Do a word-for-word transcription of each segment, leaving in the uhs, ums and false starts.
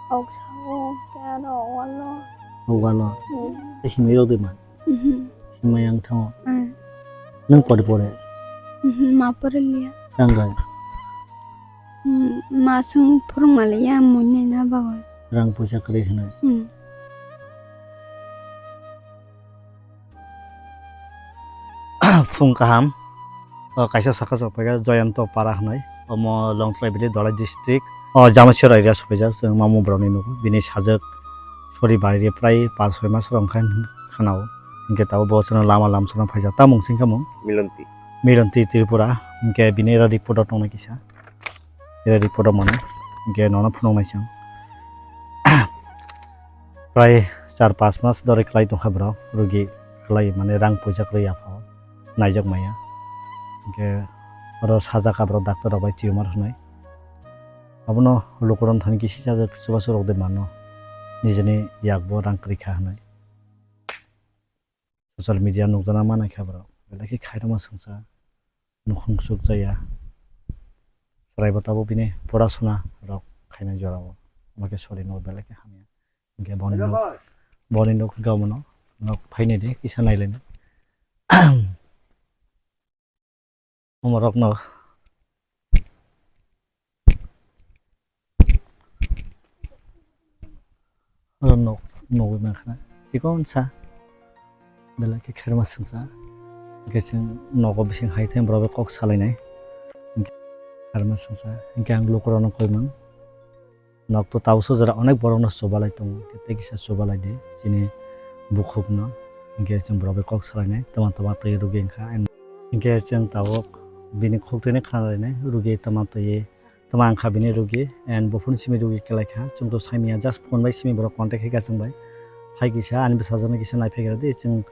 Kok sao, khe aro walo. O walo. Hmm. Tei himwi rok de man. Mhm. Himai ang thango. Hmm. Nung pori pore? Mhm, ma pore liya. Tang gai? Hmm, ma sung phurung ma liya, mui nai na bagwi. Rang puisa kwrwi hwnwi. Hmm. Phung kaham. O kaisa saka sok paikha Joyanto Para hwnwi. Omo Longtrai village, Dholai district. O Jamashira area sopaijak. Chwng mamu borokni nugo. Bini sajwk sori bari prai pas soi mas rok wngkha khwnao. Hinkhe tabuk bo chwngno lama lamsano phaijak. Tamung singkha mung? Milanti. Milanti Tripura. Hinkhe bini oro report o tongnai kisa. Ere report o mano, hinkhe nono phunuknai chwng. Prai char pas mas dori kwlai tongkha borok, rugi kwlai mane rang puisa kwrwi yapha o, naijak maya. Hinkhe oro sajak borok doctor rok bai tumor hwnwi. Abono lukurok thani kisi sajak chubachu rok de mano, nijini yakbo rang kwrwi kha hwnwi. Social media nukjana manai kha borok, belai khe khairokma swngsa, nukhung chukjaya. Chwraibo tabuk bini porasuna rok khainai jorao, omo khe sori no belai khe hamya. Hinkhe boni nok, boni nok gamono nok phainai de kisa nailainai. Omorokno oro nok nugwi mankha na chikon sa belai khe khairokma swngsa. Hinkhe chwng nogo bising hai thai borok bai kok salainai. Hinkhe khairokma swngsa hinkhe ang lukurokno koi mang. Nok to tabuk sojora onek borokno chubalai tongo, tei kisa chubalai di chini bukhukno, hinkhe chwng borok bai kok salainai, tama tama twi rwgwi wngkha. Hinkhe chwng tabuk bini khuk twi khna lainai, rwgwi tama twi, tama wngkha bini rwgwi, and buphuruni simi rwgwi kwlai kha, chwng to saimanya, just phone bai simi borok contact khaikha chwng bai, phai kisa ani bwsajwkno kisa naiphaigra di, chwng,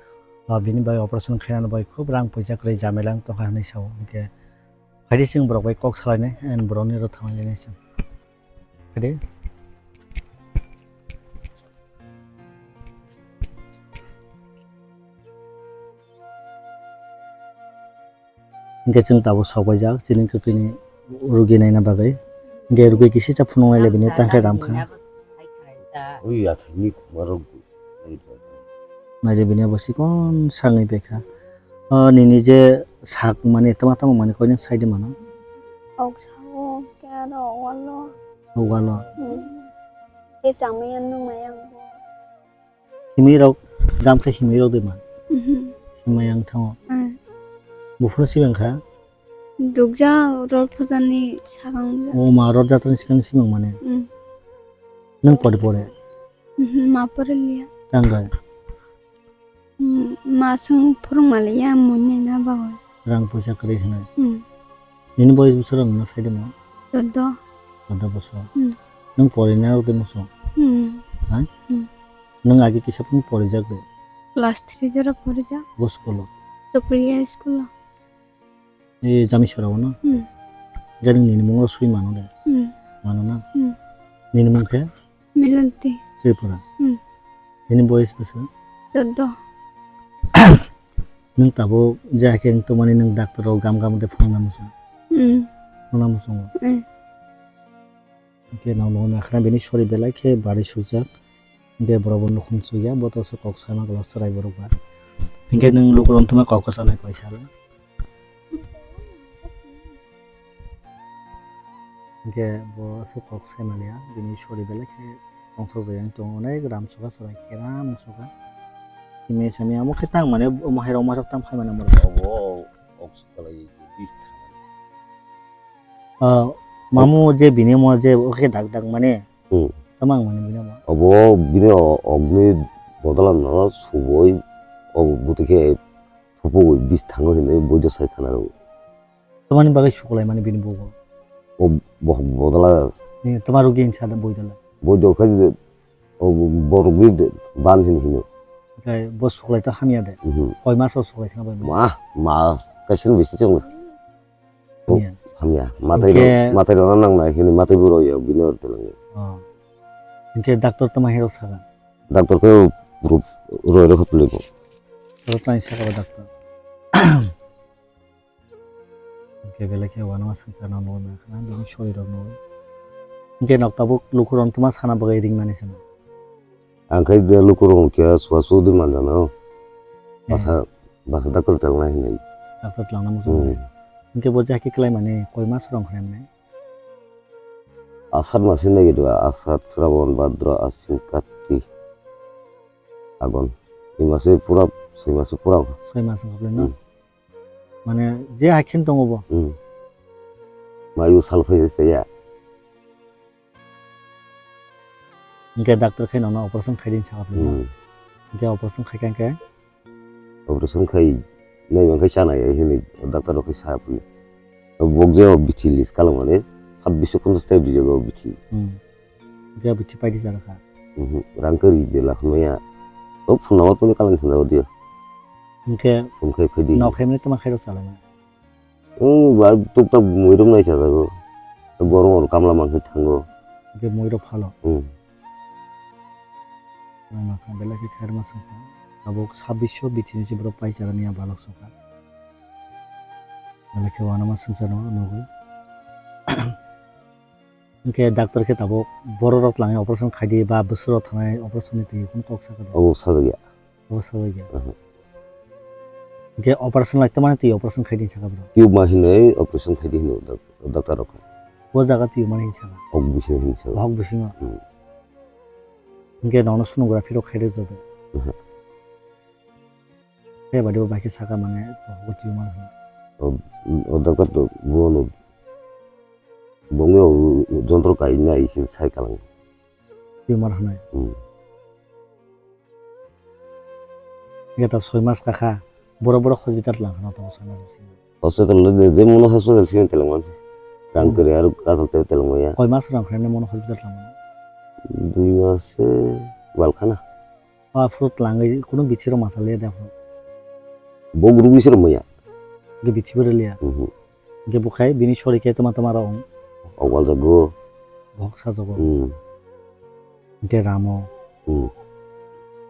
ah, bini bai operation khainani bai khub rang puisa kwrwi jamela wng tongkha hinwi sao, hinkhe phaidi chwng borok bai kok salainai, and borokni oro thanglainai chwng. Phaidi. Hinkhe chwng tabuk sokbaijak chini kwtwini rugi naina bagwi. Hinkhe rugi kisa phunuknai le bini tangkhe ramkha. Ui, athini borok. Naidi bini abo chikon sangwi baikha. O nini je sak mani tama tama mani koinwi saidi mano? Kok sao, khe aro walo. O walo. Hmm. Tei chamaya nungmaya ang bo. Himwi rok, gam khe himwi rok de man. Mhm. Himai ang thango. Hmm. Buphuru sibang kha? Dukjak rot phajani sakang. O ma rot jatani sikang sibang mane. Hmm. Nung pori pore? Mhm, ma pore liya. Tang gai? Hmm, ma sung phurung ma liya, mui nai na bagwi. Rang puisa kwrwi hwnwi. Hmm. Nini boyes bosor rok no sai de mo? Chordo. Chordo bosor. Hmm. Nung pori na rok de muso? Hmm. Ha? Hmm. Nung agi kisa phung pori jak de? Class three jora pori jak. Bo school o? Chopria school o. E jami sora o no? Hmm. Gari nini mungo sui mano de? Hmm. Mano na? Hmm. Nini mung khe? Milanti. Tripura. Hmm. Nini boyes bwswk? Chordo. Nung tabuk je hakhe wng tongmani nung doctor rok gam gam de phunukna muchung? Hmm. Phunukna muchungo? Hmm. Hwnkhe nang nukna khna bini sori belai khe bari sujak. Hwnkhe borok bo nukhung chukya, bo to se kok sana glak chwrai borok ba. Hwnkhe nung lukurok wngthoma kok kwchanai koi salo. Hwnkhe bo aswk kok sai manya, bini sori belai khe tongsok jai wng tongo, onek ram soka chwrai, keram wng soka. Himya samya omo khe tang mane, omo hai rok ma rok tang phai mane omo rok. Obo ok sokalai bis thango. Ah, mamu je bini omo je o khe dak dak mane, hmm, tamo ang mane bini omo. Obo bini o-, ogni bodol no suboi o buti khe thupugwi bis thango hinwi boido sai khna rw. Tamani bagwi suklaimani bini bugo? O bo-, bodol. Eh, toma rugi hinsa da boido la? Boido khe je, o bo-, bo rugi de, ban hin hino. Oke, bo suklai to hamya de? Mhm. Koi mas o suklai khna bai? Ma, mas kaisa ni bisi chwng. Hamya. Hamya. Matai ro, matai ro nang nai hini matai buro ya bini oro telang. Oh. Hwnkhe doctor toma hero saka? Doctor khe ro, roi rokha pili bo. Ro tani saka ba doctor. Hwnkhe belai khe uanama swngcharno nugwi mankha na, bini sori rok nugwi. Hwnkhe nok tabuk lukurok tuma sana bagwi ringmani se. Ang khai de lukurok khe suasu di manjana. Eh. Basa, basa doctor talnai hinwi. Doctor talangna muchung. Hmm. Hwnkhe bo jaki khlai mani koi mas rong khlai mani? Asar masi nai gidi, Asar, Sraban, Bhadra, Aswin, Karti, Agon. Twi masi pura, soi masi pura. Soi mas wngkha no? Hmm. Mane je hakhe tongo bo. Hmm. Mayu sal phai se ya. Hwnkhe doctor khai nono operation khai din sakha phai no. Hmm. Hwnkhe operation khai kha hwnkhe? Operation khai nai man khai chana ya hini doctor rok khai sa phai. Bok je bithi lis kalang mane sabbish ponchash ta bijago bithi. Hmm. Hwnkhe bithi paidi sa kha. Mhm. Rang kari de la hwnmaya. O phunama tuni kalang thangjago dia. Hwnkhe phun khai phai di. Nok khai mane tama khai rok chala na. Wng ba tuktak muirum nai chajago. Borong oro kamla mankhe thango. Hwnkhe muirok phalo. Hmm. Belai khe khairma songsa. Tabuk sabbish bithi ni se borok pai chara niya balok sokha. Belai khe wanama songsa no nugwi. Hwnkhe doctor khe tabuk borok rok twlangwi operation khaidi ba bwswk rok thanai operation ni twi kunu kok sakha da? Obo sajagya. Obo sajagya. Aha. Hwnkhe operation lai tamani twi operation khaidi sakha bro? Tube ma hinwi operation khaidi hino doc-, doctor rok. O jaga twi mani hinwi sakha? Hok bisingo hinwi sakha. Hok bisingo? Hmm. Hwnkhe nono sonography rok khaidi jado? Aha. Khe badi bo bai khe sakha mane bohogo tumor hwnwi. O, o doctor to bono, bongni o jontro kai nai se sai kalang. Tumor hwnwi. Hmm. Hwnkhe ta soi mas kakha, borok borok hospital lang khna tongo soi mas bisingo. Hospital le je, je mono hospital sini teleng manse. Rang Hmm. kere aro kasal te teleng maya. Koi mas rang khna mono hospital lang mano? Dui mas se wal khana. O aphuru tlangwi kunu bithi rok masa liya de aphuru. Bo guru bithi rok maya. Ge bithi bo liya. Mhm. Ge bukhai bini sori khe tama tama rok. Okwal jago. Bohok sajago. Hmm. Hwnkhe ramo. Hmm.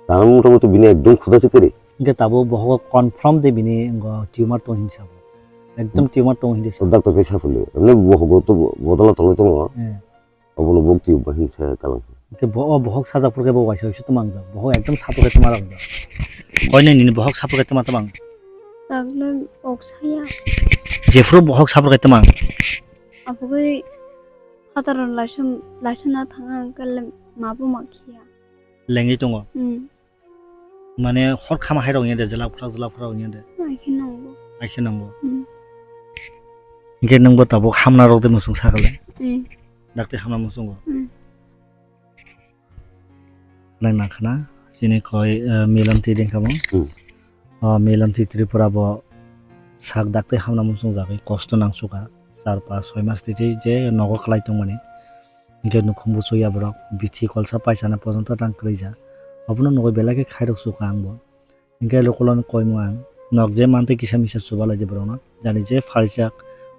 Tamo mota moti bini ekdom khuda se kere. Hwnkhe tabo bohogo confirm de bini ngo tumor tong hinsa bo. Ekdom Hmm. tumor tong hinsa. Doctor khe saphulio. Emne bohogo to bodol tongwi tongo. Eh. Obono bok twi ba hinsa kalang. Hwnkhe bo, o bohok sajak phuru khe bo waisa waisa tama wngjak. Bohok ekdom saphuru khe tama wngjak. Koi nai nini bohok saphuru khe tama tama wng. Takno ok saya. Jephuru bohok saphuru khe tama wng. Aboni hataro laisum, laisana thanga hwnkhe le mabo ma khiya. Lengwi tongo. Hmm. Mane hor khama hai rok ya de, jelak phra jelak phra ya de. Ai khe nongo. Ai khe nongo. Hmm. Hwnkhe nwng bo tabuk hamna rok de muchung sakale. Hmm. Dakti hamna muchungo. Hmm. Nai makhana chini koi, eh, Milanti ding kamo. Hmm. O Milanti Tripura bo sak dakti hamna muchung jagwi kosto nang suka. Char pas soi mas twi twi je nogo kwlai tongmani. Hwnkhe nukhung buchukya borok bithi kolsa paisana pojonto rang kwrwija. Obono nugwi belai khe khairok sukha ang bo. Hwnkhe lukulokno koimung ang, nok je mantwi kisa misa chubalai di borokno. Jani je pharijak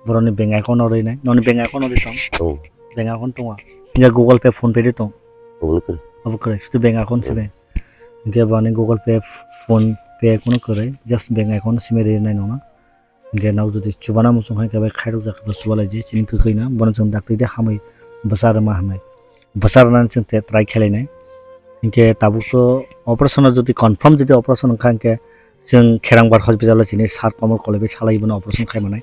borokni bank account no rwnai, noni bank account no ri tong? Tongo. Bank account tongo. Hwnkhe Google Pay, PhonePe ri tong? Google Pay. Obo kwrwi, sudu bank account Hmm. simi. Hwnkhe boni Google Pay, PhonePe kunu kwrwi, just bank account simi rinai nokno. Hwnkhe nok jodi chubana muchung hai khe bai khairok jak khe bo chubalai di, chini kwkhwino bono chwng dakti de hamwi bwsa rwma hwnwi. Bwsa rwnani chwng te try khe lainai. Hwnkhe tabuk to operation o jodi confirm jodi operation wngkha hwnkhe chwng Kherangbar hospital o chini sir Komol Koloi bai salai bono operation khai manai.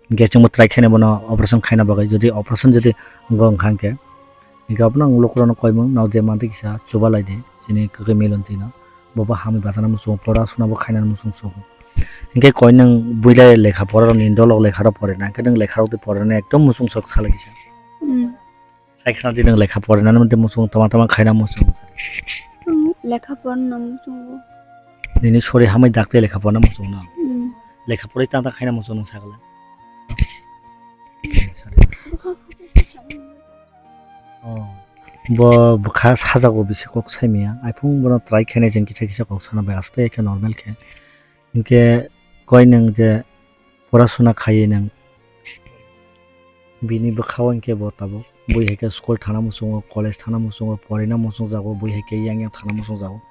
Hwnkhe chwngbo try khainai bono operation khaina bagwi, jodi operation jodi wngkha hwnkhe. Hwnkhe abono ang lukurokno koimung, nok je mantwi kisa chubalai di, chini kwkhwi Milanti no. Bobo hamwi bachana muchungo, pora suna bo khainani muchung sugo. Hwnkhe koi nwng builai lekha pora rok ni dolok lekha rok pore na, hwnkhe nwng lekha rok de pore na ekdom muchung sok salai kisa. Hmm. Sai khna di nwng lekha pore na, nwng de muchung tama tama khaina muchung. Hmm, lekha pore na muchungo. Nini sori hamwi dakti lekha pore na muchung no. Hmm. Lekha pore tanta khaina muchung nwng sakala. Oh. Bo bwkha sajago bisi kok saimaya. Iphung bono try khainai chwng kisa kisa kok sana bai aste khe normal khe. Hinkhe koi nwng je pora suna khaiwi nwng bini bwkha o hinkhe bo tabuk bui hai khe school thana muchungo, college thana muchungo, porina muchungjago, bui hai khe yang yang thana muchungjago.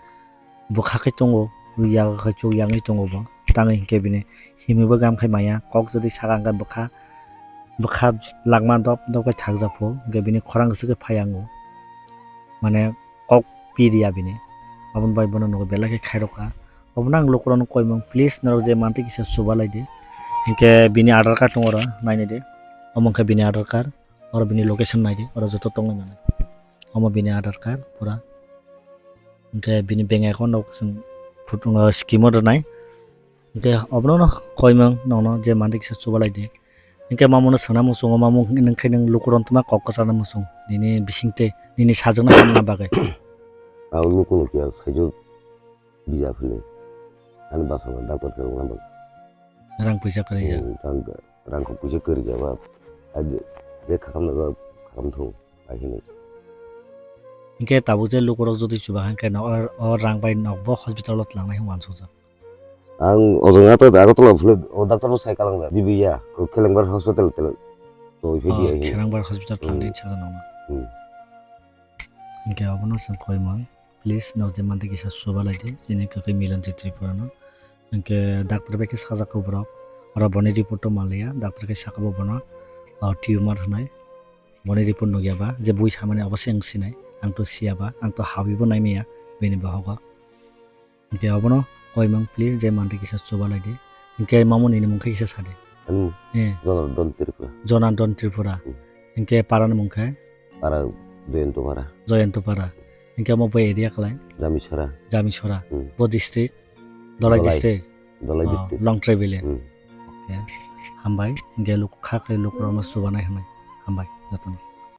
Bwkha khe tongo, yago khe chuk yangwi tongo bo. Tangwi hinkhe bini himwi bo gam khai maya, kok jodi saka hwnkhe bwkha bwkha langma dop dop khe thakjak pho, hwnkhe bini khorang swkhe phai ango. Mane kok piriya bini. Aboni bai bono nogo belai khe khairokha. Obono ang lukurokno koimung, please norok je mantwi kisa chubalai di. Hwnkhe bini Aadhaar card tongo oro, nainai di. Omo wngkha bini Aadhaar card, oro bini location nai di, oro joto tongwi mano. Omo bini Aadhaar card pura. Hwnkhe bini bank account rok chwng photo, uh, scheme o rwnai. Hwnkhe obono no koimung nono je mantwi kisa chubalai di. Hwnkhe mamungno sana muchungo, mamung nwng khe nwng lukurok tongma kok kwchana muchung. Nini bisingtwi, nini sajwkno hamna bagwi. Ang lukuno kiya saijo bija phile. Ani bwsano doctor khe wngna bagwi. Rang puisa kwrwi jak. Hmm, rang, rang kok puisa kwrwi jak ba. Ai je, je khakam na ba khakam thung, ai hinwi. Hwnkhe tabuk je lukurok jodi chuba hwnkhe no, o, o rang bai nokbo hospital o twlangnai hwnwi uansukjak. Ang ojong ata Agartala phule o doctor bo sai kalang da. Jibiya, ko Kelengbar hospital tele. To iphedi Oh, ai. Khelengbar hospital Hmm. thangdi sajana ma. Hmm. Hwnkhe obono chwng koimung, please, nok je mantwi kisa chubalai di, chini kwkhwi Milanjit Tripura no. Hwnkhe doctor bai khe sajak kho borok. Oro boni report to manliya, doctor khe saka bo bono, oh, tumor hwnwi. Boni report nukya ba, je bui samani obo se wng sinai. Ang to siya ba, ang to habwi bo nai maya, bini bohogo. Hwnkhe obono koimung please je mantwi kisa chubalai di. Hwnkhe mamung nini mung khe kisa sa di. Ani mung Eh. Jonardhan Tripura. Jonardhan Tripura. Hmm. Hwnkhe para ni mung khe? Para Joyantopara. Joyantopara. Hwnkhe omo bai area khlai? Jamisora. Jamisora. Hmm. Bo district? Dholai Dholai. District. Dholai Oh, district. Longtrai village. Hmm. Okay. Hambai. Hwnkhe luk-, kha khe lukurokno chubanai hwnwi. Hambai. Jotono.